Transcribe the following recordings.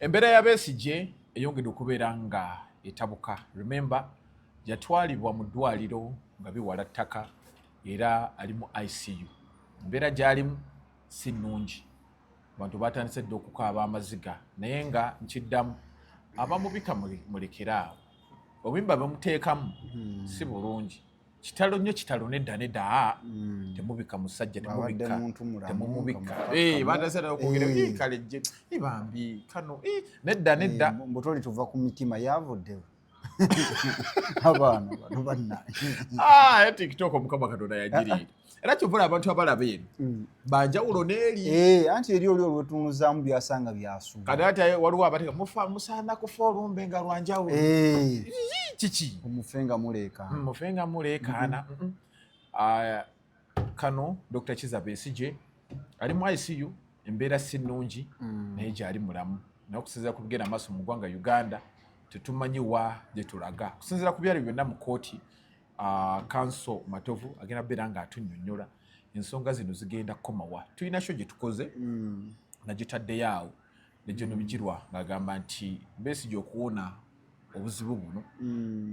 Embeera ya Besigye eyongedde okubeera nga etabuka. Remember, yatwalibwa mu ddwaliro nga biwala ttaka era ali mu ICU. Embeera gy'alimu si nnungi, abantu batandise dda okukaaba amaziga, naye nga nkiddamu, abamubika mulekere awo, obuyimba bemuteekamu si bulungi. Kitalo nnyo, kitalo. Nedda, nedda, temubika musajja. Babadde temubika muntu mulamu, temumubika. nga mukakkamu. Batandise dda okwogera, "Kale jje, bambi kano, nedda, nedda." Mbutoli tuva ku mitima yavuddewo abaana bano banna. Ah, TikTok, Mukama Katonda yagiriira, era kyovula abantu abalaba eno banjawulo n'eri. Anti eri oli olwetunuzaamu byasanga byasuula. Kati ate waliwo abateeka mufa musaana kufa olumbe nga lwanjawulo. Kiki? Omufe nga muleekaana. Mufe nga muleekaana. Ah, kano Dr Kiza Besigye ali mu ICU, embeera si nnungi, naye gyali mulamu. Naye okusinziira ku bigenda maaso mu ggwanga Uganda, tetumanyi wa gye tulaga. Okusinziira ku byali byonna mu kooti, Counsel Matovu agenda kubeera ng'atunnyonnyola ensonga zino zigenda kukomawa. Tulina show gye tukoze nagitaddeyo awo ne General Bigirwa ng'agamba nti Besigye okuwona obuzibu buno,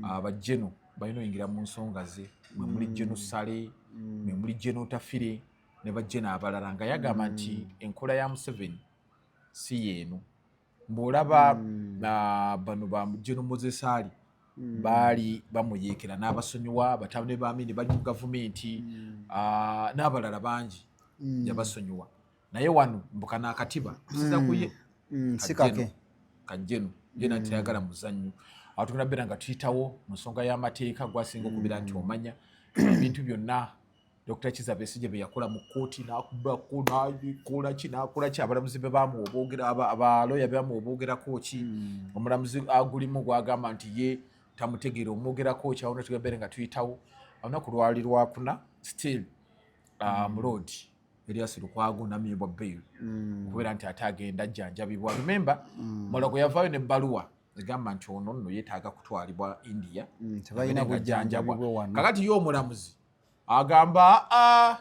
abajeno balina oyingira mu nsonga ze, mwe muli General Saleh, mwe muli General Otafiire ne bajeno abalala, nga yagamba nti enkola ya Museveni si yeeno. Mbw'olaba bano ba General Moses Ali baali bamuyeekera n'abasonyiwa, batabani ba Amini bali mu gavumenti, n'abalala bangi yabasonyiwa, naye wano mbuka n'akatiba kusiza kuye. Si kake. Kajeno yena nti tayagala muzannyo. Awo tugenda beera nga tuyitawo mu nsonga y'amateeka, gwasinga okubeera nti omanya ebintu byonna Dr Kiza Besigye bye yakola mu kkooti, n'akubako, n'akola ki, n'akola ki, abalamuzi be bamuwa obwogera, abaloya be bamuwa obwogerako ki, omulamuzi agulimu gwagamba nti ye tamutegeera omwogerako ki. Awo netugenda nga tuyitawo. Olunaku lwali lwakuna, still Muloodi Erias Lukwago namyebwa bail okubeera nti ate agenda ajjanjabibwa. Remember, Mulago yavaayo nebbaluwa egamba nti ono nno yeetaaga kutwalibwa India. Tebalina bujjanjabi bwe wano. Kakati ye omulamuzi agamba, "Ah,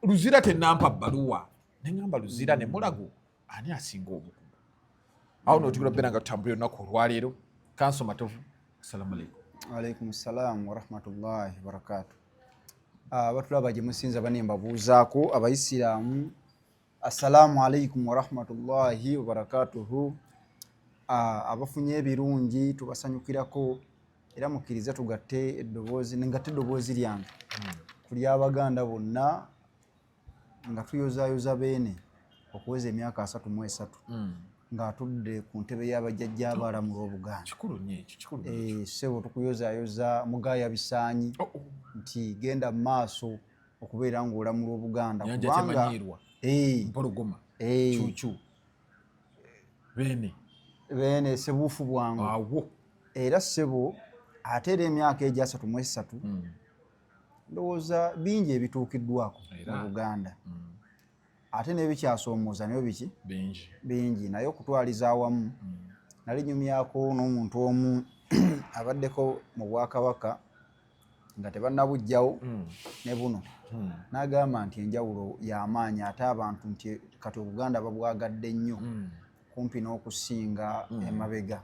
Luzira tenampa bbaluwa." Neŋamba, Luzira ne Mulago ani asinga obukugu? Awo notugenda okubeera nga tutambulira olunaku olwaleero. Counsel Matovu, assalamu alaikum. Alaikum salam warahmatullahi wabarakatu. Batulaba gye musinza bane, mbabuuzaako Abayisiraamu, assalamu alaikum warahmatullahi wabarakatuhu. Abafunye ebirungi tubasanyukirako, era mukkirize tugatte eddoboozi, ngatte eddoboozi lyange ku ly'Abaganda bonna nga tuyozaayoza Beene okuweza emyaka 33 ng'atudde ku ntebe y'abajjajja abalamula Obuganda. Kikulu nnyo ekyo, kikulu nnyo ekyo. Ssebo, tukuyozaayoza mugaaya bisaanyi Oh. nti genda mu maaso okubeera ng'olamula Obuganda Nyanja kubanga temanyiirwa mpologoma kyukyu Beene. Beene sebuufu bwangu. Awo. Era ssebo, ate era emyaka egyo 33, ndowooza bingi ebituukiddwako mu Buganda, ate n'ebikyasoomooza nayo biki? Bingi. Bingi, naye okutwaliza awamu, nali nyumyako n'omuntu omu abaddeko mu bwakabaka nga tebannabuggyawo ne buno, n'agamba nti enjawulo y'amaanyi, ate abantu nti kati Obuganda babwagadde nnyo kumpi n'okusinga emabega.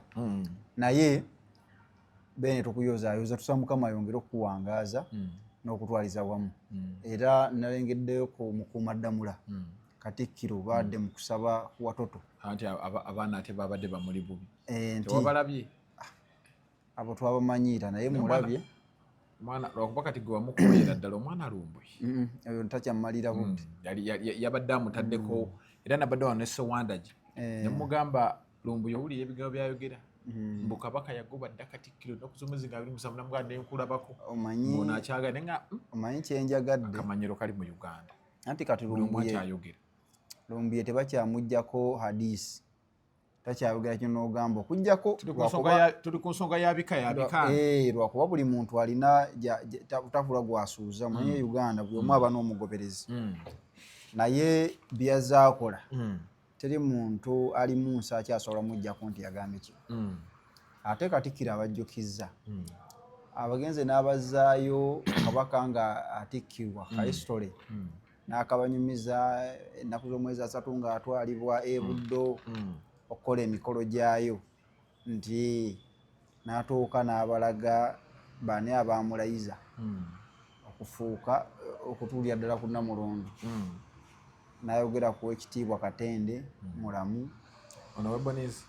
Naye Beene, tukuyozaayoza, tusaba Mukama ayongere okukuwangaaza n'okutwaliza wamu. Era nalengeddeyo ku Mukuumaddamula Katikkiro baadde mu kusaba ku watoto. Anti abaana ate babadde bamuli bubi. Nti Tewabalabye? Abo twabamanyiira, naye mulabye. Omwana lwakuba kati gwe wamukubeera ddala omwana Lumbuye. Oyo ntakyammalira budde. Yabadde amutaddeko, era nabadde wano ne Sewandagi nemugamba, "Lumbuye, owulira ebigambo byayogera mbu Kabaka yagoba dda Katikkiro ennaku z'omwezi nga 27?" Namugamba nenkulabako Omanyi ono akyagala naye nga Omanyi kyenjagadde? Akamanyiro kali mu Uganda. Anti kati Buli omu Lumbuye akyayogera. Lumbuye tebakyamugjako hadisi, takyayogera kino n'ogamba okugjako Tuli ku nsonga tuli ku nsonga ya bika ya bika. Lwakuba buli muntu alina tafula gwasuuza. Omanyi Uganda buli omu aba n'omugoberezi, naye byazaakola teri muntu ali mu nsi akyasobola muggyako nti yagambye kino. Ate Katikkiro abajjukizza abagenze n'abazaayo Kabaka nga atikkirwa kaisitole, n'akabanyumiza ennaku z'omwezi 30 ng'atwalibwa e Buddo. Okukola emikolo gyayo nti n'atuuka n'abalaga bani abamulayiza okufuuka okutuulira ddala ku Namulondo, n'ayogera ku Ekitiibwa Katende Mulamu. Ono webonizi.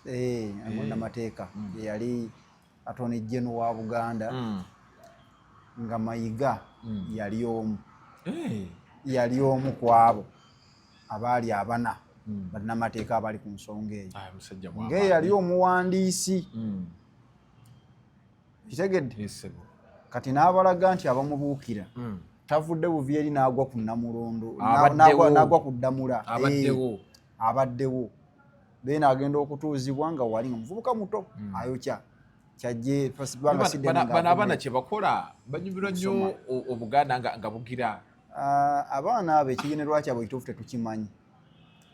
Munnamateeka eyali Attorney General wa Buganda, nga Mayiga yali omu ku abo abaali abana bannamateeka abali ku nsonga eyo, musajja ng'eyali omuwandiisi. Kitegedde? Yes, Kati n'abalaga nti abamubuukira tavudde buvi eri n'agwa ku Namulondo, Abaddewo. n'agwa ku Ddamula. Abaddewo. Abaddewo. Then agenda okutuuzibwa nga wali nga muvubuka muto ayokya kyajje banga si ddene. Bano abaana kyebakola banyumirwa nnyo Obuganda nga bugira. Ah, abaana abo ekigenerwa kyabwe ekituufu tetukimanyi,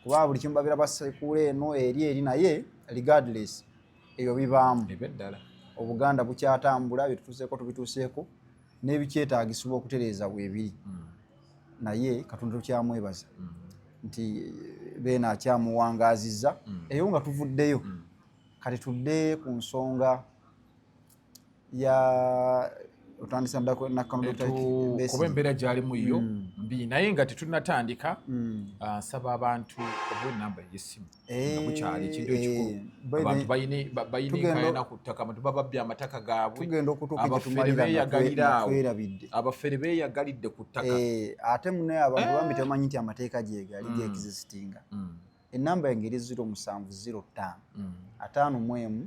kuba buli kimu babeera basekuula eno eri, naye regardless ebyo bibaamu. Ebyeddala. Obuganda bukyatambula, byetutuuseeko tubituuseeko n'ebikyetaagisibwa okutereeza bwebiri, naye Katonda tukyamwebaza nti beena akyamuwangaazizza. Eyo nga tuvuddeyo, kati tudde ku nsonga ya otandisa nakano Dr. Besigye. Kuba embeera gyalimu yo mbi, naye nga tetunnatandika, nsaba abantu oba enamba y'essimu nga bukyali ekintu ekikulu. Abantu bayina enkayana ku ttaka, abantu bababbye amataka gaabwe. Tugenda okutuuka gye Abafere tumalira nga beeyagalira nga awo. Twerabidde. Abafere beeyagalidde ku ttaka. Ate munaye abantu bambi tebamanyi nti amateeka gyegali, geexistinga. Enamba yange eri 0705 51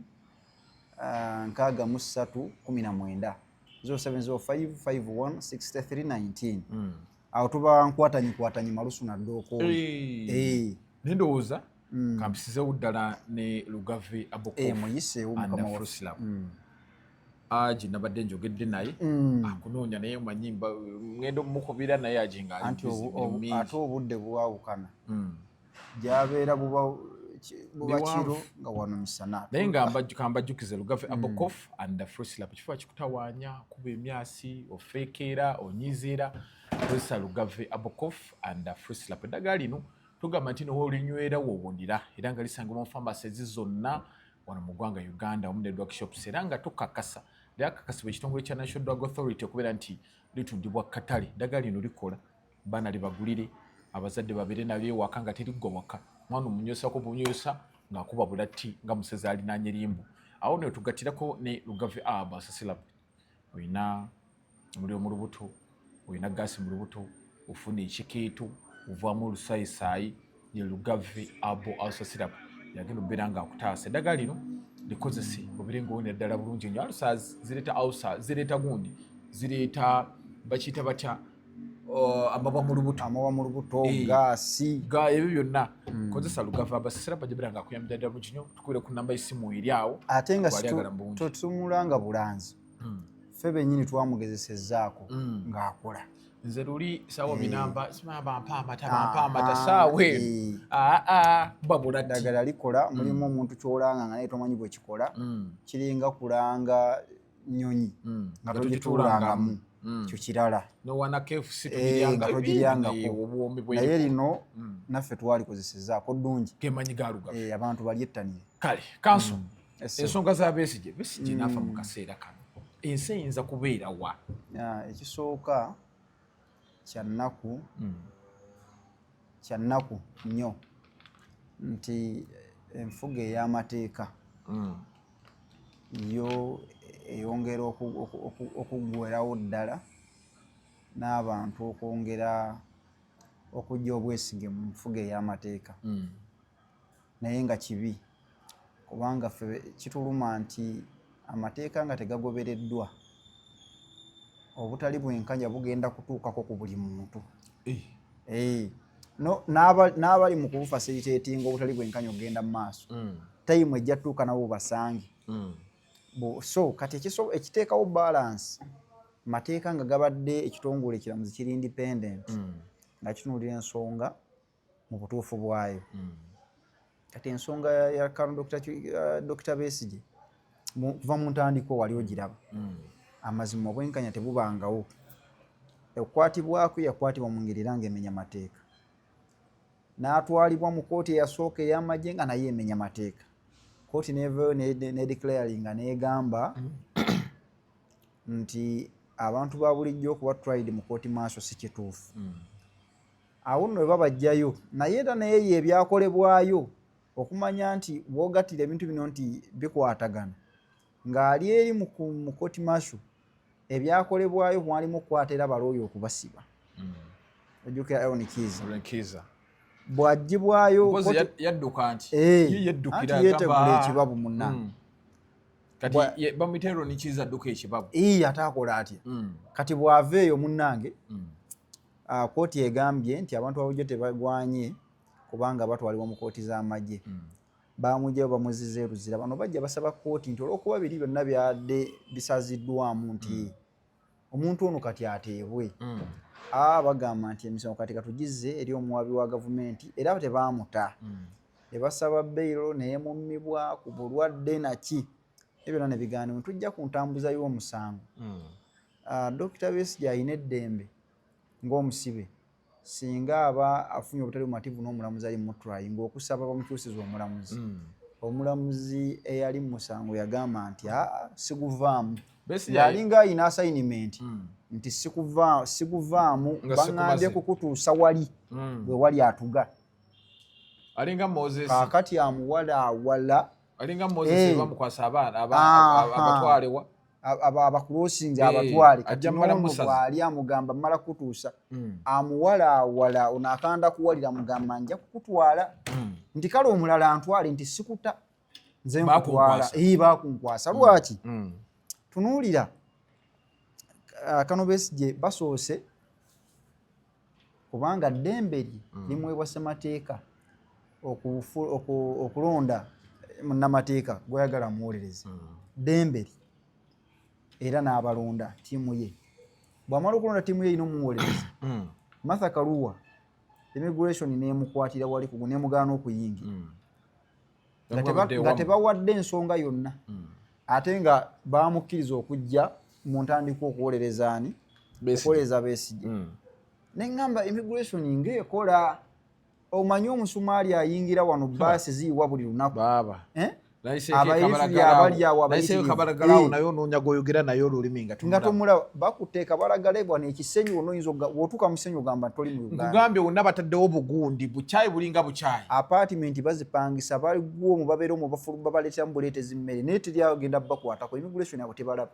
63 19, 0705 51 63 19. Awo tuba nkwatanyi kwatanyi malusu na ddooko. Naye ndowooza kampisizewo ddala ne Lugave Muyiseewo mukama waffe. Herbal syrup agi nabadde njogedde naye, akunoonya, naye manyi ngenda omukubira naye agi nga ali Anti busy, emirimu mingi. Ate obudde bwawukana, gyabeera buba Biwanvu. kiro nga wano misana. Naye nga kambajjukize Lugave Herbal Cough and the Fruit Syrup. Ekifuba kikutawaanya, kuba emyasi, ofeekeera, onyizeera, kozesa Lugave Herbal Cough and the Fruit Syrup. Eddagala lino tugamba nti nowe olinywera woowonera, era nga lisangibwa mu pharmacies zonna wano mu ggwanga Uganda wamu ne drug shops, era nga tukakasa, lyakakasibwa ekitongole kya National Drug Authority okubeera nti litundibwa katale. Eddagala lino likola, baana libagulire, abazadde babeere nalyo ewaka nga teriggwa waka. Mwana omunywesako bunywesa ng'akuba bulatti nga musezi alinaanye limbo. Awo ne tugattirako ne Lugave Herbal Syrup. Olina omuliro mu lubuto, olina gaasi mu lubuto, ofuna ekikeeto, ovaamu olusayisaayi, ye Lugave Herbal Syrup yagenda okubeera nga akutaasa. Eddagala lino likozese obeere ng'owonera ddala bulungi nnyo. Ulcers zireeta, ulcer zireeta gundi, zireeta bakiyita batya, amabwa mu lubuto. Amabwa mu lubuto, gaasi. Ga ebyo byonna, kozesa Lugave Herbal Syrup, ajja nga akuyambira ddala bulungi nnyo. Tukubire ku namba y'essimu eri awo. Ate nga Gwali agala mu bungi. Totumulanga bulanzi, ffe bennyini twamugezesezzaako ng'akola. Nze luli saawa binamba simaba bampa amata, bampa amata saawa eno. Aa, babula tti. Eddagala likola, mulimu omuntu kyolanga nga naye tomanyi bwe kikola. Kiringa kulanga nyonyi nga Nga togituulangamu, kyo kirala. Nowana KFC Nga togiryangako. Obuwoomi Naye lino naffe twalikozesezzaako ddungi. Gemanyi ga Lugave. Abantu balyettanire. Kale kanso Esse. Ensonga za Besigye, Besigye naafa mu kaseera kano, ensi eyinza kubeera wa? Ah, ekisooka kyannaku, kyannaku nnyo nti enfuga ey'amateeka yo eyongera okuggwerawo ddala n'abantu okwongera okujja obwesige mu nfuga ey'amateeka, naye nga kibi kubanga ffe kituluma nti amateeka nga tegagobereddwa, obutali bwenkanya bugenda kutuukako ku buli muntu. No, n'abali mu kubufacilitatinga obutali bwenkanya okugenda mu maaso, time ejja tuuka nabo basange. So kati ekiteekawo balance, mateeka nga gabadde ekitongole ekiramuzi kiri independent nga kitunuulira ensonga mu butuufu bwayo. Kati ensonga ya Colonel Dr. Besigye kuva mu ntandikwa wali ogiraba, amazima obwenkanya tebubangawo. Okukwatibwako yakwatibwa mu ngeri era ng'emenya mateeka, n'atwalibwa mu kooti eyasooka ey'amagye nga naye emenya mateeka. Kooti nevayo nedeclaringa negamba nti abantu ba bulijjo okuba tried mu kooti maaso si kituufu. Awo nno webabajjayo, naye era naye ye ebyakolebwayo okumanya nti bw'ogattira ebintu bino nti bikwatagana, ng'ali eri mu kooti martial, ebyakolebwayo mwalimu okukwata era balooya okubasiba. Ojjukira Eron Kiiza? Kiiza. Bw'aggyibwayo Mpozi yadduka nti Eh, ye yeddukira. Anti yeetegula agamba, ekibabu munnange. Kati bamuyita Eron Kiiza adduka ekibabu. Ii, ate akola atya? Kati bw'ava eyo munnange, kooti egambye nti abantu abulijjo tebagwanye kubanga batwalibwa mu kooti z'amagye. Bamugyayo, bamuziza e Luzira. Bano bajja basaba kooti nti olw'okuba biri byonna byadde bisaziddwamu nti omuntu ono kati ateebwe. Bagamba nti emisango kati katugizze eri omuwabi wa gavumenti, era tebaamuta. Ne basaba bail neyemummibwa ku bulwadde naki, ebyo byonna ne bigaanibwa. Tujja ku ntambuza y'omusango. Dr. Besigye alina eddembe ng'omusibe, singa aba afunye obutali bumativu n'omulamuzi ali mutryinga, okusaba bamukyusiza omulamuzi. Omulamuzi eyali mu musango yagamba nti aa, siguvaamu. Besigye ng'alinga ayina assignment nti siguvaamu, Nga baŋŋambye sikumaze. kukutuusa wali bwe wali atuga. Alinga Moses. Kaakati amuwala awala. Alinga Moses. Bamukwasa abaana abatwalewa. Abakulosinze Eh, abatwale kati ajja mmala n'ono musaza. bw'ali amugamba mmala kutuusa, amuwala awala, ono akanda kuwalira, mugamba nja kukutwala, nti kale omulala antwale, nti sikuta nze nkutwala. Bakunkwasa. Ii, bakunkwasa lwaki? Tunuulira kano Besigye basoose kubanga ddembe lye limuweebwa ssemateeka okulonda munnamateeka gw'oyagala muwolereze. Ddembe lye, era n'abalonda ttiimu ye. Bw'amala okulonda ttiimu ye erina omuwolereza, Martha Karua immigration n'emukwatira wali kugu n'emugaana okuyingira nga tebawadde ensonga yonna, ate nga bamukkiriza okujja mu ntandikwa okuwolereza ani? Besigye. Okuwolereza Besigye. Neŋŋamba immigration ng'ekola, omanyi omusumaali ayingira wano, baasi ziyiwa buli lunaku. Baaba. Eh? Nayiseeko Abayitirivu ekabalagala awo. abali awo, Nayiseeko abayitirivu. kabalagala awo, Eh. naye onoonya gw'oyogera naye olulimi nga nga tumulaba. tomulaba, bakutte kabalagala wano ekisenyi wonna, oyinza bw'otuuka mu kisenyi ogamba toli mu Uganda. Nkugambye wonna bataddewo bugundi bukyayi, bulinga bukyayi. Apartment bazipangisa, baliguomu babeera omwo, babaleeteramu buleetezi mmere, naye teryagenda bakwatako. Immigration abo tebalaba,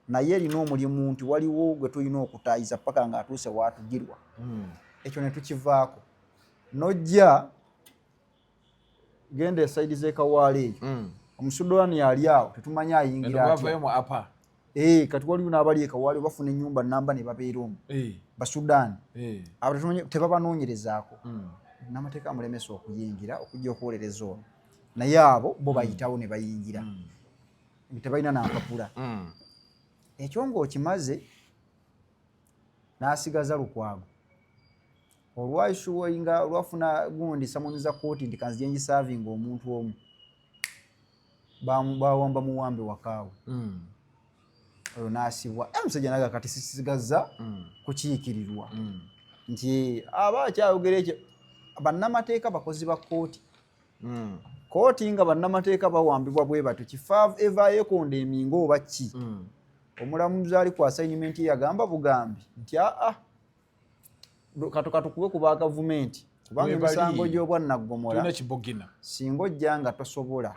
naye erina omulimu nti waliwo gwe tulina okutaayiza paka ng'atuuse waatugirwa. Ekyo ne tukivaako, nojja genda e side z'ekawaala eyo, omusudaani ali awo tetumanyi ayingira Eno atya. bavayo mu apa. Eh, kati waliwo n'abali ekawaali bafuna ennyumba namba ne babeera omwo, Basudaani abo tebabanoonyerezaako. N'amateeka amulemesa okuyingira okujja okuwolereza ono, naye abo bo bayitawo ne bayingira, tebalina nampapula. Ekyo ng'okimaze, n'asigaza Lukwago olwashuwainga olwafuna gundi summons za kooti nti kanzije ngiservinga omuntu omu. Bawamba muwambe wakaawe oyo n'asibwa. Eh, omusajja naga kati sisigaza kukiikirirwa nti aba akyayogera ekyo, bannamateeka bakozi ba kooti. Kooti nga bannamateeka bawambibwa bwe batyo, kifa evaayo ekonda emingo oba ki? Omulamuzi ali ku assignment ye yagamba bugambi nti aa, katukube ku ba gavumenti, kubanga Webali. emisango gy'obwannaggomola Tulina kibogina. singa ojja nga tosobola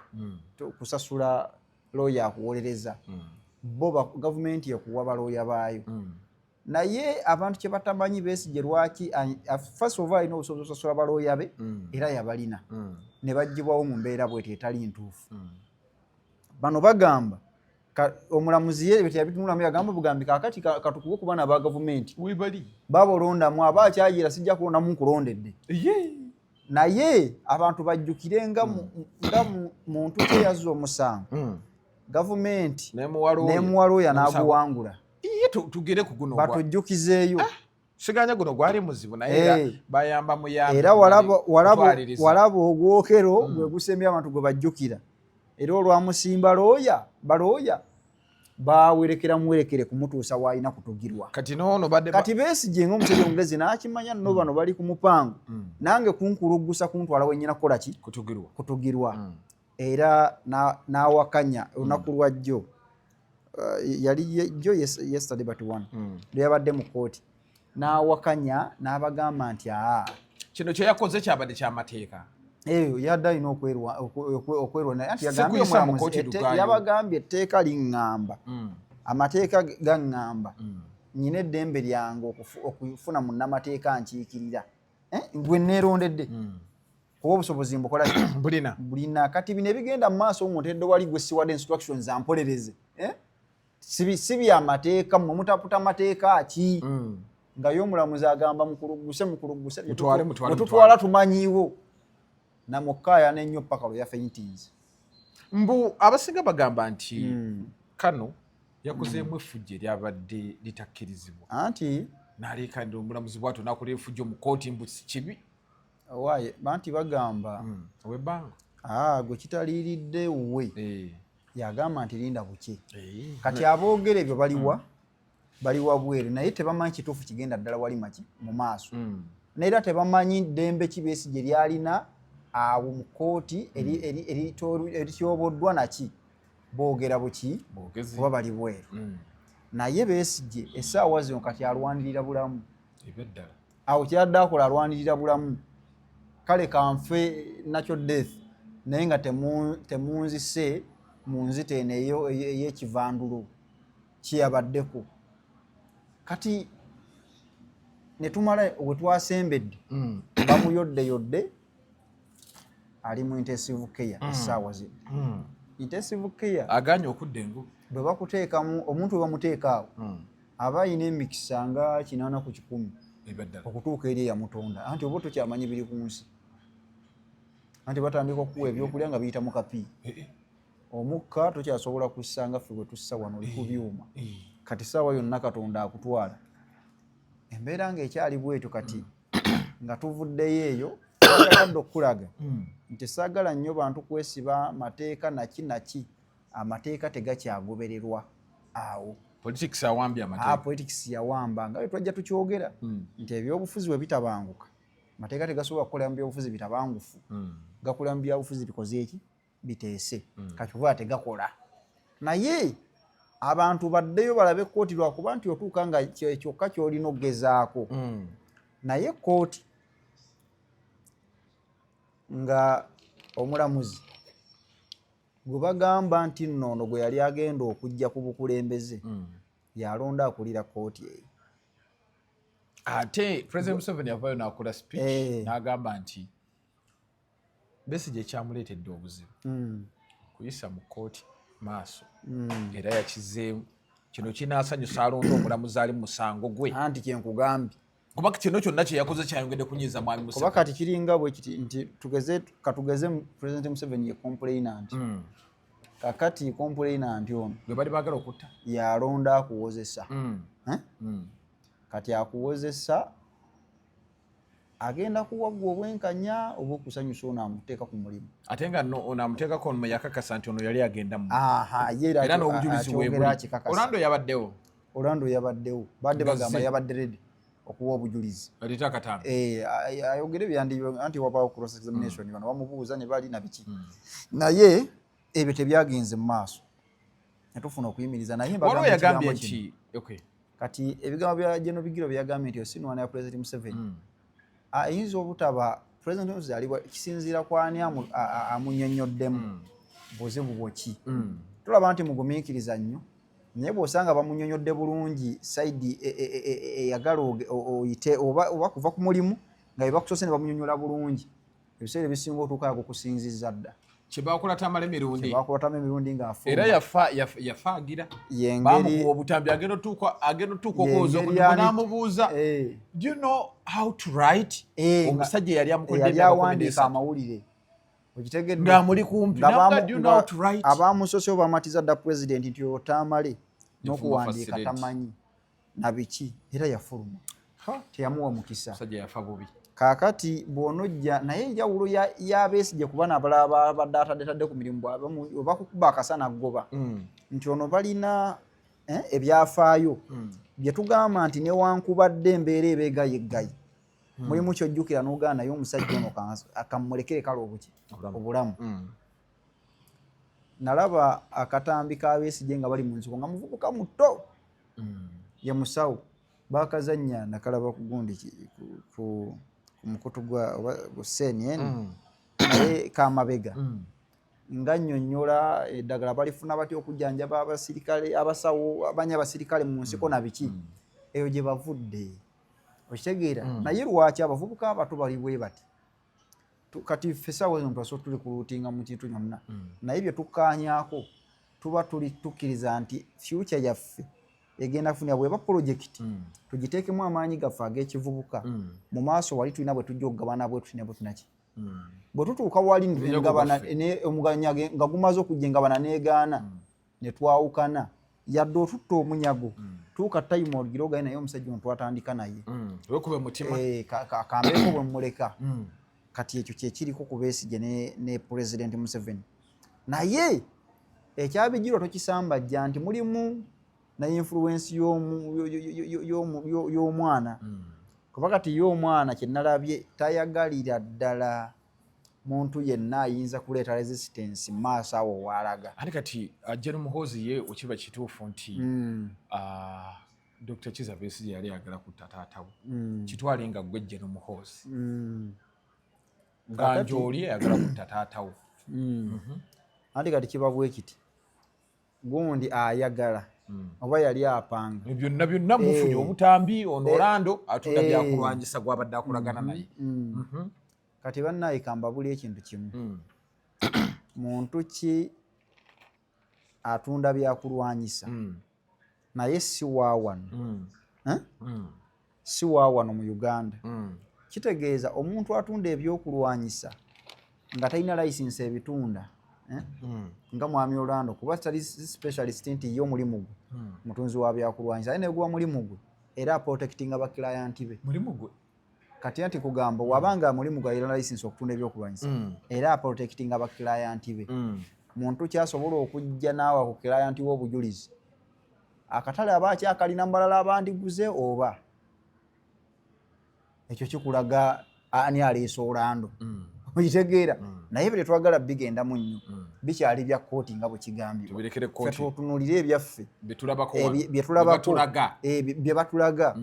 kusasula looya akuwolereza, bo gavumenti ekuwa balooya baayo. Naye abantu kye batamanyi, Besigye lwaki first of all alina obusobozi okusasula balooya be, era yabalina, ne baggyibwawo mu mbeera bweti etali ntuufu. Bano bagamba omulamuzi ye teyabitunulamu, yagamba bugambi kaakati katukube ku baana ba gavumenti. Webali. Baba olondamu aba akyayira, sijja kulondamu, nkulondedde. Ye. Naye abantu bajjukire nga nga muntu kyeyazza omusango, gavumenti nemuwalooya. Nemuwalooya n'aguwangula. Iye, tugere ku guno batujjukizeeyo. Siganya guno gwali muzibu, naye era Eh. bayamba muyambe. Era kutwaliriza. Walaba ogwokero gwe gusembye abantu gwe bajjukira, era olwamusimba looya, balooya bawerekera muwerekere kumutuusa waalina kutugirwa. Kati noono badde Kati Besigye ng'omusajja omugezi n'akimanya nno bano bali ku mupango, nange kunkuluggusa kuntwala wenyina kukola ki? Kutugirwa. Kutugirwa. Era n'awakanya olunaku lwa jjo, yali jjo, yesterday but one, lwe yabadde mu kooti n'awakanya n'abagamba nti aa, kino kyeyakoze kyabadde kyamateeka. Eyo yadde alina okwerwa anti yabagambye etteeka liŋŋamba, amateeka gaŋŋamba nyina eddembe lyange okufuna munnamateeka nkiikirira, eh? Gwe neerondedde kuba obusobozi mbukola bulina. Bulina. Kati bino ebigenda mu maaso, omuntu wali gwe siwadde instructions ampolereze, eh? Si byamateeka, mmwe mutaputa mateeka ki? Nga ye omulamuzi agamba mukuluguse, mukuluguse, mututwala tumanyiiwo namukaayana ennyo paka lwe yafaintinze. Mbu abasinga bagamba nti kano yakozeemu effujjo eryabadde litakkirizibwa. Anti naleekanira omulamuzi bwatyo nakola effujjo mu kooti, mbu si kibi. Waaye banti bagamba Owebbanga. Gwe kitaliiridde we yagamba nti linda buki. Kati aboogera ebyo baliwa? Bali wabweru, naye tebamanyi kituufu kigenda ddala wali maki mu maaso. Naye era tebamanyi ddembe ki Besigye lyalina awo mu kooti erityoboddwa naki. Boogera buki kuba bali bweru. Naye Besigye essaawa zino kati alwanirira bulamu. Awo kyadde akola, alwanirira bulamu. Kale kanfe nakyo death, naye nga temunzise mu nzita eno ey'ekivandulo kyeyabaddeko. Kati netumala we twasembedde, bamuyoddeyodde, ali mu intensive care essaawa zino. Intensive care aganye okudda engulu. Bwe bakuteekamu omuntu, bwe bamuteeka awo, aba ayina emikisa nga 80% okutuuka eri eyamutonda, anti oba tokyamanyi biri ku nsi, anti batandika okukuwa ebyokulya nga biyita mu kapi, omukka tokyasobola kussa nga ffe bwe tussa wano, oli ku byuma. Kati saawa yonna Katonda akutwala, embeera ng'ekyali bwetyo. Kati nga tuvuddeyo eyo, yagadde okukulaga nti saagala nnyo bantu kwesiba mateeka naki naki, amateeka tegakyagobererwa awo. Politics awambye amateeka. Politics yawamba, nga bwe twajja tukyogera nti ebyobufuzi bwe bitabanguka, amateeka tegasobola kukolera mu byobufuzi bitabangufu, gakolera mu byabufuzi bikoze eki biteese. Kati oba tegakola, naye abantu baddeyo balabe kooti, lwakuba nti otuuka nga kyokka kyolina okugezaako. Naye kooti nga omulamuzi gwe bagamba nti nno ono gwe yali agenda okujja ku bukulembeze yalonda akulira kooti eyo. Ate President Museveni yavayo n'akola speech n'agamba nti Besigye ekyamuleetedde obuzibu kuyisa mu kooti maaso, era yakizeemu kino kinaasanyusa alonda omulamuzi ali mu musango gwe. Anti kyenkugambye. Kuba kino kyonna kye yakoze kyayongedde kunyiiza mwami Kuba Museveni. Kati kiringa bwe kiti nti tugeze, katugeze President Museveni ye complainant. Kakati complainant ono gwe bali baagala okutta yalonda akuwozesa. Eh? Kati akuwozesa agenda kuwa gwe obwenkanya oba okusanyusa ono amuteeka ku mulimu? Ate nga no ono amuteekako ono yakakasa nti ono yali agenda mu Aha, ye era n'obujulizi akyogera weebuli. Akikakasa. Orlando yabaddewo. Orlando yabaddewo, badde Nga bagamba ze. yabadde ready okuwa obujulizi. Aleete akatambi. Eh, ayogere byandi, anti wabaawo cross examination, bano bamubuuza ne bali na biki, naye ebyo tebyagenze mu maaso netufuna okuyimiriza. Naye Waliwo mbagamba yagambye ekigambo kino. nti okay. Kati ebigambo bya General Bigiro byeyagambye nti osinwana ya President Museveni, ayinza obutaba President Museveni aliwa kisinziira ku ani amunnyonnyoddemu buzibu bwoki. Tulaba nti mugumiikiriza nnyo, naye bw'osanga bamunnyonnyodde bulungi side eyagala oyite oba kuva ku mulimu nga bye bakusoose ne bamunnyonnyola bulungi, ebiseera ebisinga otuuka ago kusinzizza dda. Kyebakola Tamala emirundi. Kyebakola emirundi ng'afuluma. Era yafa agira yengeri bamukuba obutambi, agenda otuuka okwoza Yengeri n'amubuuza, "Do you know how to write?" Omusajja yali amukoledde Eyali emyaka kumi awandiika n'esatu. amawulire, okitegedde? Ng'amuli kumpi. Nga N'amuga, "Do you know how to write?" Abamusoose bamatiza dda President nti otamale n'okuwandiika facility. tamanyi na biki, era yafuluma, teyamuwa mukisa. Omusajja yafa bubi. Kaakati bw'onojja naye enjawulo ya Besigye kuba n'abalala babadde ataddetadde ku mirimu, oba kukuba akasana aggoba, nti ono balina ebyafaayo bye tugamba nti newankubadde embeera eba egayeggayi, mulimu kyojjukira n'ogaana, naye omusajja ono akamulekere kale obuki Obulamu. Obulamu. Nalaba akatambi ka Besigye nga bali mu nsiko nga muvubuka muto, ye musawo, bakazannya, nakalaba ku gundi ku mukutu gwa oba gu CNN, naye kamabega nga nnyonnyola eddagala balifuna batya okujjanjaba abasirikale, abasawo abanya abasirikale mu nsiko na biki. Eyo gye bavudde, okitegeera? Naye lwaki abavubuka abato bali bwe bati? Kati ffe essaawa zino twasobola tuli kuluutinga mu kintu yonna, naye bye tukkaanyaako tuba tuli tukkiriza nti future yaffe egenda kufunira bweba project, tugiteekemu amaanyi gaffe ag'ekivubuka. Mu maaso wali tulina bwe tujja okugabana bwe tuti ne bwe tunaki, bwe tutuuka wali Omunyago ngabana gwaffe. Omuganya nga gumaze okujja, engabana negaana ne twawukana, yadde otutta omunyago, tuuka time ogira ogaye naye omusajja ono twatandika naye. Wekube mutima. Eh, kambeeko bwe mmuleka. Kati ekyo kyekiriko ku Besigye ne President Museveni, naye ekyabijirwa tokisambajja nti mulimu na influence y'omwana, kuba kati ye omwana kyenalabye tayagalira ddala muntu yenna ayinza kuleeta resistance mu maaso awo waalaga. Ate kati General Muhoozi ye okiba kituufu nti Dr. Kizza Besigye yali ayagala kutta taata we? Kitwale nga gwe General Muhoozi, nga njooli ayagala kutta taata we. Anti kati kiba bwe kiti, gundi ayagala oba yali apanga. Byonna byonna mufunye obutambi ono Orlando atunda byakulwanyisa gwabadde akolagana naye. Kati bannaye kambabuli ekintu kimu. Muntu ki atunda byakulwanyisa, naye si waawano? Eh? Si waawano mu Uganda. Kitegeeza omuntu atunda ebyokulwanyisa nga talina license ebitunda, eh? Nga mwami Orlando, kuba tali specialist nti ye omulimu gwe mutunzi wa byakulwanyisa, aye neguba mulimu gwe era aprotectinga ba client be. Mulimu gwe. Kati anti kugamba wabanga mulimu gwe alina license okutunda ebyokulwanyisa, era aprotectinga ba client be, muntu kyasobola okujja naawa ku client w'obujulizi, akatale aba akyakalina mubalala abandiguze, oba ekyo kikulaga ani aleese Orlando, okitegeera? Naye bye tetwagala bigendamu nnyo, bikyali bya kooti nga bwe kigambibwa. Tubirekere Ffe kooti. Tutunuulire ebyaffe. Byetulabako wano. Bye tulabako. Bye batulaga. Bye batulaga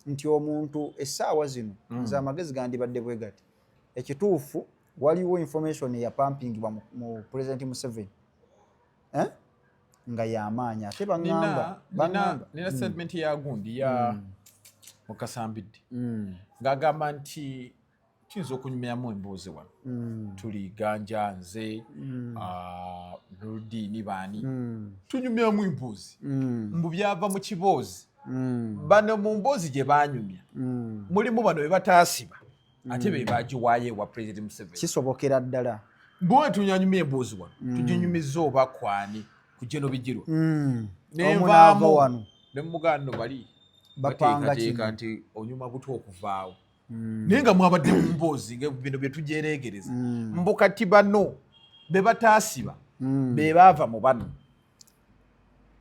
nti omuntu essaawa zino, nze amagezi gandibadde bwe gati. Ekituufu waliwo information eyapampingibwa mu President Museveni, eh? Nga yamaanyi ate baŋŋamba baŋŋamba Nina statement ya gundi ya Mukasambidde ng'agamba nti tuyinza okunyumyamu emboozi wano, tuli Ganja, nze, Nurudini, baani, tunyumyamu emboozi, mbu byava mu kiboozi. Bano mu mboozi gye banyumya mulimu bano be bataasiba, ate be bagiwaayo ewa President Museveni. Kisobokera ddala. Bwe tunyanyumya emboozi wano, tuginyumiza oba kwani ku General Bigirwa, Omu nenvaamu n'ava wano. Ne muganda bali bapanga bateekateeka kino nti onyuma buto okuvaawo, naye nga mwabadde mu mboozi nga bino bye tujereegereza, mbu kati bano be bataasiba be baava mu bano.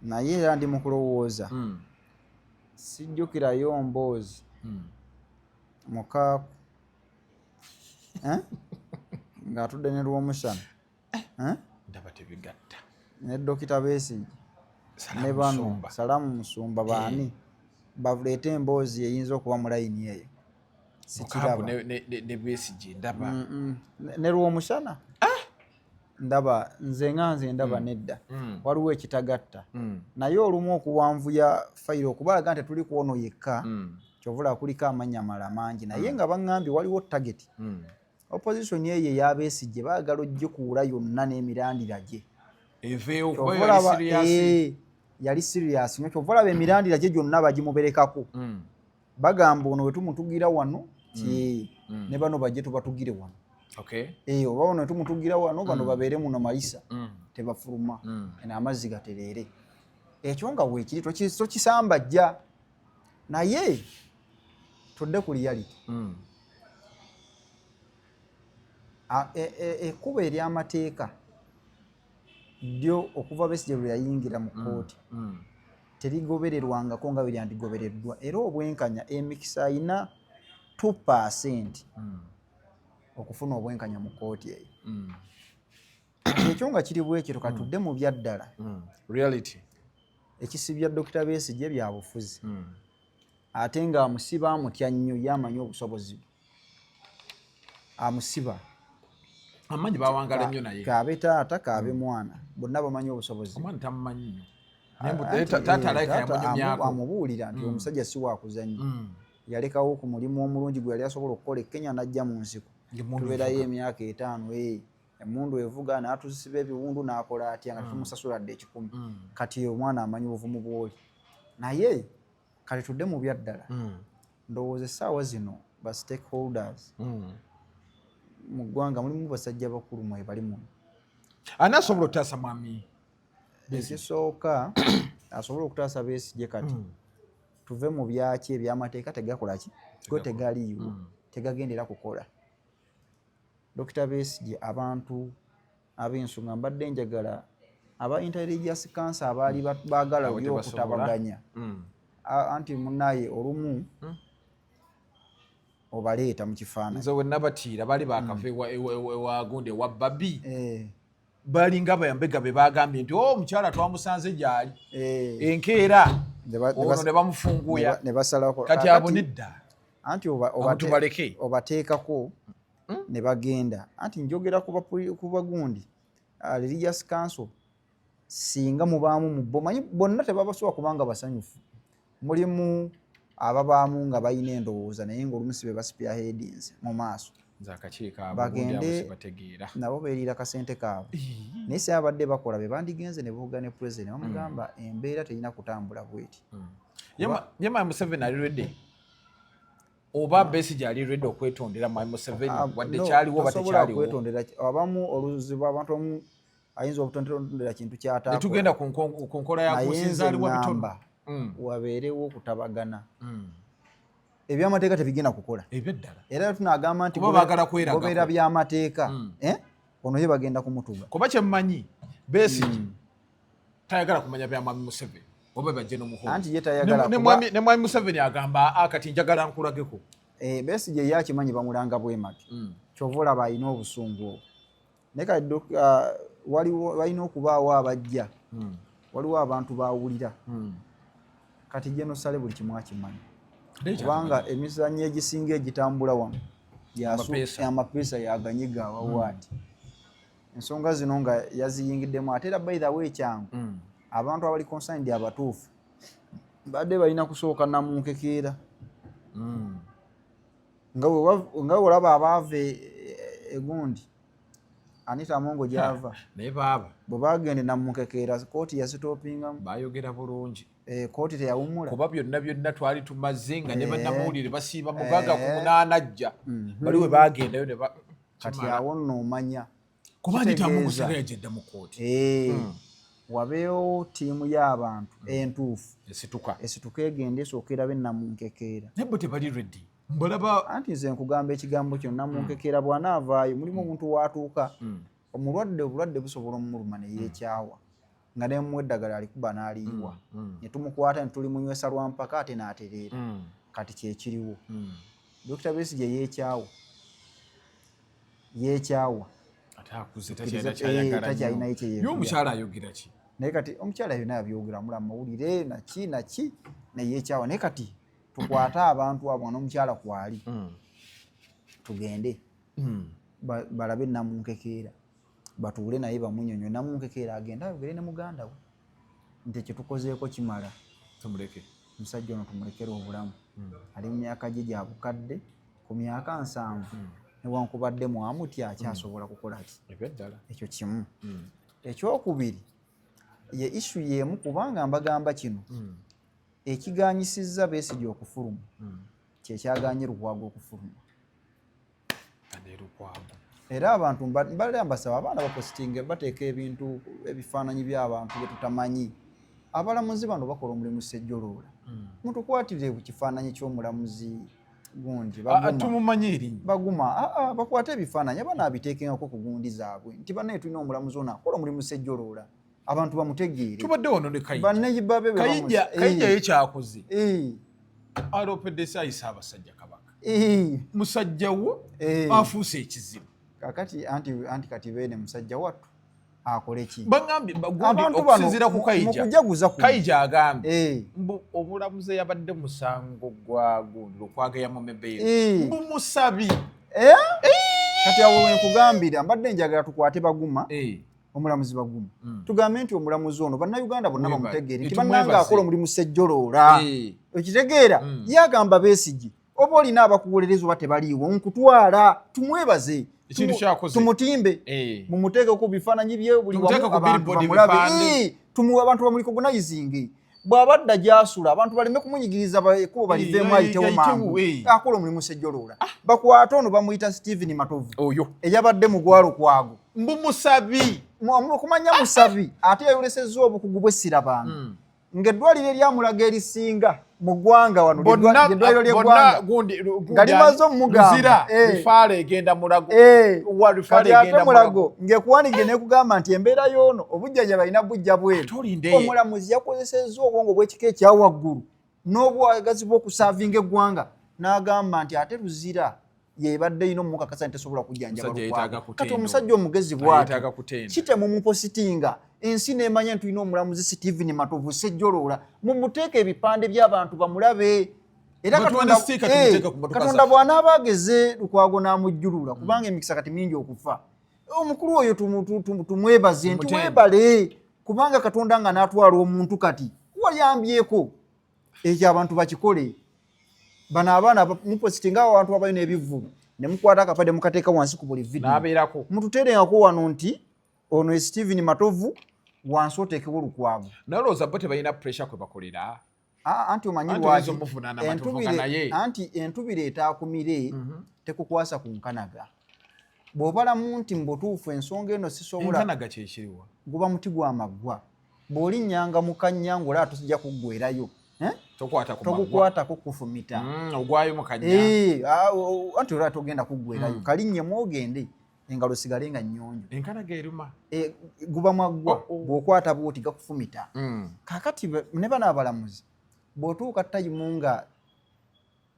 Naye era ndi mu kulowooza, sijjukirayo mboozi mukaaku, eh? Ng'atudde ne Lwomushana, eh? Ndaba tebigatta. Ne Dokita Besigye Salaamu ne bano. Musumba. Salaamu Musumba, baani baleete emboozi eyinza okuba mu layini eyo? Mukaaku Sikiraba. ne Besigye ndaba. Ne Lwomushana ndaba, nze nga nze ndaba nedda, waliwo ekitagatta. Naye olumu okuwanvuya fayiro okubalaga nti tuli ku ono yekka, kyovula kuliko amannya amalala mangi, naye nga baŋŋambye waliwo target. Opposition eyo eyabesigye baagala ogikuula yonna n'emirandira gye. Eveewo kuba Kyova yali olaba, serious. Yali serious nnyo. Kyova olaba emirandira gye gyonna bagimuberekako. Bagamba ono wetumutugira wano ki, ne bano bajje tubatugire wano. Eh, oba ono tumutugira wano, bano babeere muno mayisa, tebafuluma, eno amazzi gatereere. Ekyo nga weekiri tokisambajja, naye tudde ku reality. Ekkubo ery'amateeka ddyo okuva Besigye lwe yayingira mu kkooti terigobererwangako nga bwe lyandigobereddwa, era obwenkanya emikisa ayina 2% okufuna obwenkanya mu kkooti eyo. Ekyo nga kiri bwekiro, katudde mu byaddala. Reality. Ekisibya Dr. Besigye bya bufuzi, ate ng'amusiba amutya nnyo, ye amanyi obusobozi bwe, amusiba. Amanyi bawangala nnyo naye. Kaabe taata, kaabe mwana, bonna bamanyi obusobozi. Omwana tamumanyi nnyo. Anti, taata alayika taata yamunyumyako. Amubuulira nti omusajja si wakuzannya. Yalekawo ku mulimu omulungi gwe yali asobola okukola e Kenya, n'ajja mu nsiko. Ng'emmundu tubeerayo evuga. Emyaka 50, emmundu evuga, n'atusiba ebiwundu, n'akola atya nga tetumusasula dde 100. Kati omwana amanyi obuvumu bw'oli naye. Kati tudde mu byaddala. Ndowooza essaawa zino ba stakeholders mu ggwanga mulimu basajja bakulu mwe bali muno. Ani asobola okutaasa mwami Besigye? Ekisooka asobola okutaasa Besigye kati, tuve mu byaki, ebyamateeka tegakola ki, go tegaliiwo, tegagendera kukola. Dr. Besigye, abantu ab'ensonga, mbadde njagala aba Interreligious Council abaali baagala Abo oli tebasobola. okutabaganya. Anti munaye olumu obaleeta mu kifaananyi. Nze we nabatiira baali bakava ewa gundi, ewa babi. Balinga bayambega be bagambye nti, "O omukyala twamusanze gyali enkeera." Ono ne bamufunguya. Ne basalako. Kati abo nedda. Anti Abo tubaleke. obateekako ne bagenda. Anti njogera ku bagundi, religious council, singa mubaamu mu bo, manyi bonna tebabasobola kubanga basanyufu, mulimu ababaamu nga balina endowooza, naye ngaolumu si be baspearheadings mu maaso. Nze akakiiko abo Bagende- gundi abo sibategeera. Nabo beeriira kasente kaabwe, naye si abadde bakola be bandigenze ne boogera ne president, bamugamba embeera terina kutambula bweti. Ye mwami Museveni ali ready oba Besigye ali ready okwetondera mwami Museveni? Wadde No, kyaliwo oba tosobola tekyaliwo. kwetondera abamu oluzibu abantu omu ayinza obutondera kintu kyatakola. Netugenda ku nkola ya Naye nze kusinzaalibwa bitono. ŋŋamba wabeerewo okutabagana. Ebyamateeka tebigenda kukola. Ebyeddala. Era tunagamba nti Kuba baagala kweragako. gobeera byamateeka, eh? Ono ye bagenda kumutuga. Kuba kyemmanyi, Besigye tayagala kumanya bya mwami Museveni oba bajje n'omuhoozi. Anti ye tayagala Ne ne mwami Museveni agamba, "Ah, kati njagala nkulageko." Eh, Besigye ye akimanyi bamulanga bwemage, kyova olaba alina obusungu obwo. Naye kati waliwo walina okubaawo abajja, waliwo abantu bawulira. Kati General Saleh buli kimu akimanyi, kubanga emizannyo egisinga egitambula wano Amapeesa. Amapeesa yaganyiga awawo ati ensonga zino nga yaziyingiddemu. Ate era by the way, kyangu, abantu abali concerned abatuufu badde balina kusooka namunkekeera nga bwe olaba abaava egundi Anita Amongo gyava. Naye baaba Bwe bagenda namunkekeera, kooti yasitopingamu. Bayogera bulungi. Eh, kooti teyawummula. Kuba byonna byonna twali tumaze nga ne bannamawulire basiiba 6 ku 8 ajja bali we bagendayo ne Kati kimala. Awo nno omanya Kuba Anita Amongo kitegeeza- singa yajja mu kooti. Wabeewo ttiimu y'abantu entuufu esituka. Esituka egende esooka erabe namunkekeera. Naye bo tebali ready, mbalaba. Anti nze nkugamba ekigambo kyo, namunkekeera bw'anaavaayo mulimu omuntu waatuuka omulwadde, obulwadde busobola omuluma neyeekyawa nga nemuwa eddagala alikuba n'aliyiwa, ne tumukwata ne tulimunywesa lwampaka ate n'atereera. Kati kyekiriwo, Dr. Besigye yeekyawa, yeekyawa. Ate akuze. Tukkirize- Takyalina kyayagala. Takyalinayo Nnyo. kye Ye omukyala ayogera ki? Naye kati omukyala yonna yabyogera mula mawulire naki naki neyeekyawa. Naye kati tukwate abantu abo n'omukyala kwali, tugende balabe namunkekeera, batuule naye bamunyonyo. Namunkekeera agende ayogere ne muganda we nti ekyo tukozeeko kimala. Tumuleke. Omusajja ono tumulekere obulamu, ali mu myaka gye gya bukadde, ku myaka 70, newankubadde mwamutya akyasobola kukola ki. Ebyaddala. Ekyo kimu. Ekyokubiri ye issue y'emu, kubanga mbagamba kino ekiganyisizza Besigye okufuluma kyekyaganye Lukwago okufuluma. Ane Lukwago? Era abantu mbalira mbasaba abaana bapositinge, bateeka ebintu, ebifaananyi by'abantu betutamanyi. Abalamuzi bano bakola omulimu sejjoloola. Mutukwatire ku kifaananyi ky'omulamuzi gundi Baguma. Tumumanyi erinnya. Baguma, bakwate ebifaananyi abaana abiteekengako ku gundi zaabwe nti bannaye tulina omulamuzi ono akola omulimu sejjoloola, abantu bamutegeere. Tubadde wano ne Kayija. Banneyiba be be Kayija. Kayija ye kyakoze, alopedde ayi Ssaabasajja Kabaka, musajja wo afuuse ekizibu. Kakati anti kati beene musajja wattu. Akole ki? Bagambye gundi Abantu bano okusinziira ku mu Kaija. kujaguza kuno. Kaija agambye mbu obulamuzi yabadde musango gwa gundi Lukwago yamumebeero, mbu musabi. Eh? Kati awo wenkugambira, mbadde njagala tukwate Baguma, omulamuzi Baguma, tugambe nti omulamuzi ono Bannayuganda bonna Mwebale. bamutegeere nti Tumwebaze. bannanga akola omulimu sejjoloola. Okitegeera? Yagamba Besigye, oba olina abakuwolereza oba tebaliiwo, nkutwala. Tumwebaze. Ekintu kyakoze. Tumutimbe, mumuteeke ku bifaananyi bye buli Tumuteeke wamu, ku abantu billboard, bamulabe. ebipande. Tumuwe, abantu bamurecognizinge. Bw'abadda gy'asula, abantu baleme kumunyigiriza, ekkubo baliveemu, ayitewo mangu. Akola omulimu sejjoloola. Bakwate ono bamuyita Stephen Matovu, Oyo eyabadde mu gwalukwago. Mbu musabi. Okumanya musabi, ate yayolesezza obukugu bw'essirabanga, ng'eddwaliro eryamulaga erisinga mu ggwanga wano, Bonna lyeddwaliro bonna ly'eggwanga gundi nga limaze omugamba. Luzira referral egenda Mulago. Wa referral Kati ate egenda Mulago ng'ekuwanidde n'ekugamba nti embeera y'ono obujjanjabi alina bujja bweru. Ate olinde. Omulamuzi yakozesezza obwongo bw'ekika ekyawaggulu n'obwagazi bw'okuservinga eggwanga, n'agamba nti ate Luzira yebadde ino omukakasa nti tesobola kujjanjaba Omusajja Lukwago. yeetaaga Kati kutenda. omusajja omugezi bw'atyo Yeetaaga kutenda. kitemumupositinga ensi n'emanya nti tulina omulamuzi Stephen Matovu sejjoloola. Mumuteeke ebipande by'abantu bamulabe. Era Batuwa ne sticker, tumuteeke ku mmotoka Katonda zaffe. bw'anaaba ageze Lukwago n'amujjulula, kubanga emikisa kati mingi okufa, omukulu oyo tumwebaze nti Tumutende. webale, kubanga Katonda nga n'atwala omuntu kati wayambyeko. Ekyo abantu bakikole. Bano abaana mupositinga awo abantu abalina ebivvulu ne mukwata akapande mukateeka wansi ku buli video, N'abeerako. Mututeerengako wano nti ono ye Stephen Matovu, wansi oteekewo Lukwago. Nalowooza bo tebalina pressure kwe bakolera. Ah, anti omanyi Anti lwaki oyinza omuvunaana Matovu nga naye. Anti entubire etaakumire tekukwasa ku nkanaga. Bw'obalamu nti mu butuufu ensonga eno sisobola. Enkanaga kyekiriwa? Guba muti gwa maggwa, bw'olinnyanga mu kannya ng'olaba tosijja kuggwerayo, eh? Tokwata ku maggwa. Togukwatako kufumita. Ogwayo mu kannya. Eh, ah, anti olaba togenda kuggwerayo, kalinnyemu ogende, engalo sigale nga nnyonjo. Enkanaga eruma. Eh, guba mwaggwa. Oh. Bw'okwata bwoti gakufumita. Kakati ne bano abalamuzi, bw'otuuka time nga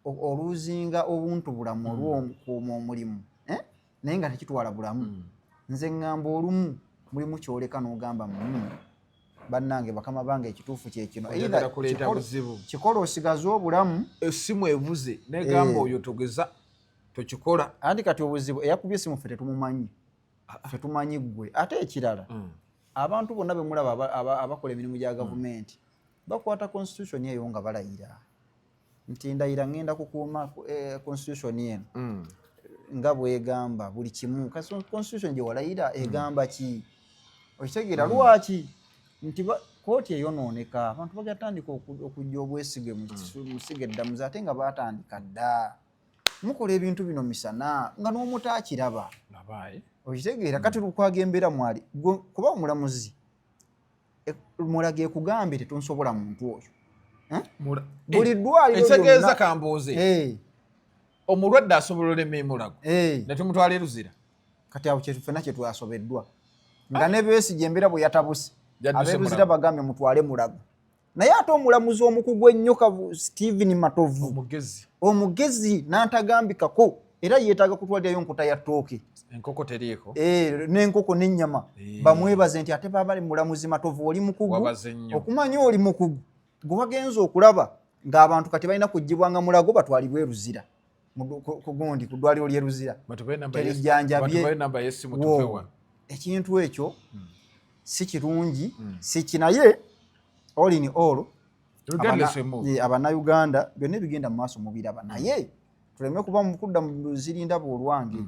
oluuzinga obuntu bulamu olw'okuuma omulimu, eh? Naye nga tekitwala bulamu. Nze ŋŋamba olumu mulimu kyoleka n'ogamba, bannange, bakama bange, ekituufu kyekino." Oyagala Either kuleeta buzibu. Kikola osigaze obulamu. Essimu evuze negamba oyo togeza tokikola. Anti kati obuzibu, eyakubye esimu ffe tetumumanyi, ffe tumanyi ggwe. Ate ekirala, abantu bonna bemulaba abakola emirimu gya gavumenti bakwata constitution eyo nga balayira nti ndayira ngenda kukuuma constitution eno nga bwegamba buli kimu. Kasi constitution gye walayira egamba ki? Okitegeera? Lwaki nti kooti eyonooneka, abantu bagatandika okujja obwesige mu ssiga eddamuzi, ate nga baatandika dda mukola ebintu bino misana nga n'omuto akiraba. Nabaye. Okitegeera? Kati Lukwago embeera mwali kuba omulamuzi Mulago ekugambye tetunsobola muntu oyo. Eh? Buli ddwaliro Ekitegeeza lyonna kambuuze, omulwadde asobola olema emulago ne tumutwala eruzira? Kati awo ffenna kyetwasobeddwa, nga ne Besigye embeera bwe yatabuse, Yadduse abeeruzira Mulago. Bagambye mutwale Mulago, naye ate omulamuzi omukugu ennyo Stephen Matovu, Omugezi. Omugezi n'antagambikako, era yeetaaga kutwalirayo nkota ya ttooke. Enkoko teriiko. Eh, n'enkoko n'ennyama. Bamwebaze nti ate baba mulamuzi Matovu oli mukugu. Wabaze nnyo. Okumanya oli mukugu, gwe wagenza okulaba ng'abantu kati balina kugibwanga Mulago batwalibwe Eruzira, ku gundi ku ddwaliro ly'e Luzira. Batubaye namba Terijjanjabye. Batubaye namba y'essimu Wo. tuve wano. Ekintu ekyo si kirungi, si kinaye. All in all, Regardless, we move. Abannayuganda byonna ebigenda mu maaso mubiraba, naye tuleme kuba mukudda mu zirindaba olwange,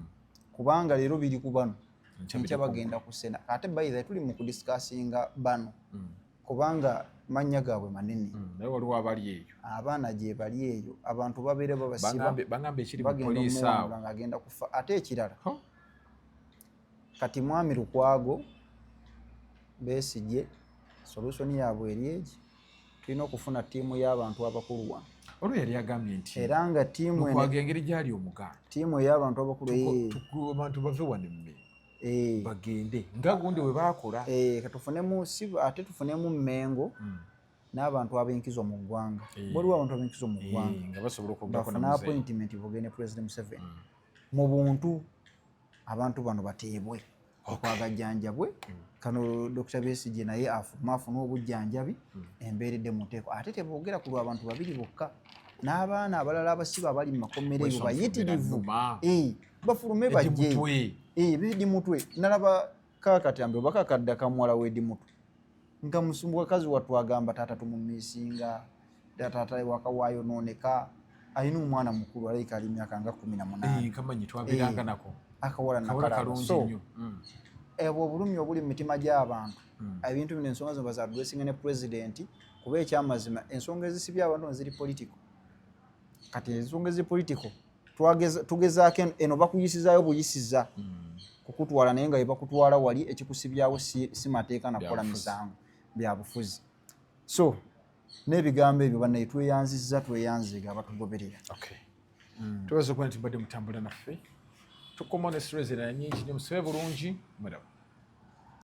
kubanga leero biri ku bano, Enkya enkya biri ku bagenda kusena. Ate by the way, tuli mu kudiscussinga bano kubanga mannya gaabwe manene. Naye waliwo abali eyo. Abaana gye bali eyo, abantu babeere babasiba. Bagambye ekiri mu Bagenda poliisi awo. omuwangula ng'agenda kufa. Ate ekirala, Huh? kati mwami Lukwago, Besigye, solution yaabwe eri egi: tulina okufuna ttiimu y'abantu abakulu wano. Olwo yali agambye nti Era nga ttiimu eno, Lukwago engeri gyali omuganda, ttiimu ey'abantu abakulu, abantu bave wano emme bagende nga gundi we baakola. Katufunemu si ate tufunemu Mmengo n'abantu ab'enkizo mu ggwanga. Waliwo abantu ab'enkizo mu ggwanga Nga basobola okwogerako bafune ne muzeeyi. appointment bogende President Museveni mu buntu, abantu bano bateebwe, okwagajjanjabwe. Kano Dr Besigye naye afulume afune obujjanjabi, embeera edde mu nteeko. Ate teboogera ku lw'abantu babiri bokka, n'abaana abalala abasibe abali mu makomera eyo bayitirivu. Mufumira. Bafulume Eddie bajje. Mutwe. Eddie Mutwe, nalaba kakatambi oba kakadda kamuwala w'Eddie Mutwe nga musumbu wakazi wattu agamba taata tumumisinga, taata waka wayonooneka. Alina omwana mukulu, alayika ali myaka nga 18. Kamanyi twabeeranga nako. Akawala kawala nakalaba. Kalungi So nnyo. Obwo obulumi obuli mu mitima gy'abantu, ebintu bino, ensonga zino baza-addressinga ne pulezidenti, kuba ekyamazima ensonga ezisibye abantu ziri political. Kati ensonga eziri political tugezaako eno bakuyisizaayo buyisiza kukutwala, naye nga bwe bakutwala wali ekikusibyawo si mateeka nakukola Byabufuzi. misango, byabufuzi. So n'ebigambo ebyo, bannaye, tweyanzizza, tweyanziga abatugoberera. Okay. Tubaza okuba nti mbadde mutambula naffe, tukoma ne stories endala nyingi nnyo. Musibe bulungi, mweraba.